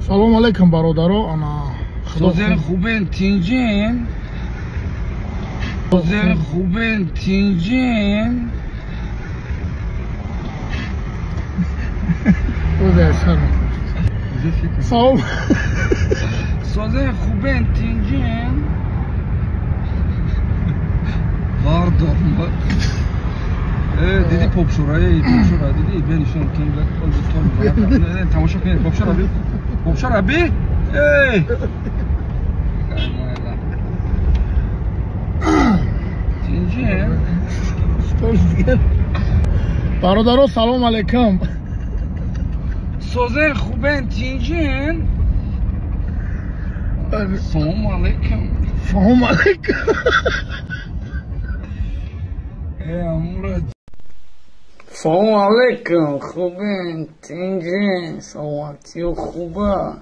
Салом алейкум, бародаро. Ана Созен, хубен, тинҷин? Созен, хубен, тинҷин? Салом. Созен, хубен, тинҷин? Вардор. Диди попшура, попшура диди, бенишон кун, тамошо кунед, попшура би, попшура би, эй! Тинҷин? Бародаро, салом алейкум. Созен, хубен, тинҷин? Салом алейкум. Салом алейкум. Салом алейкум, хубен, тинҷин, саломатиё хуба.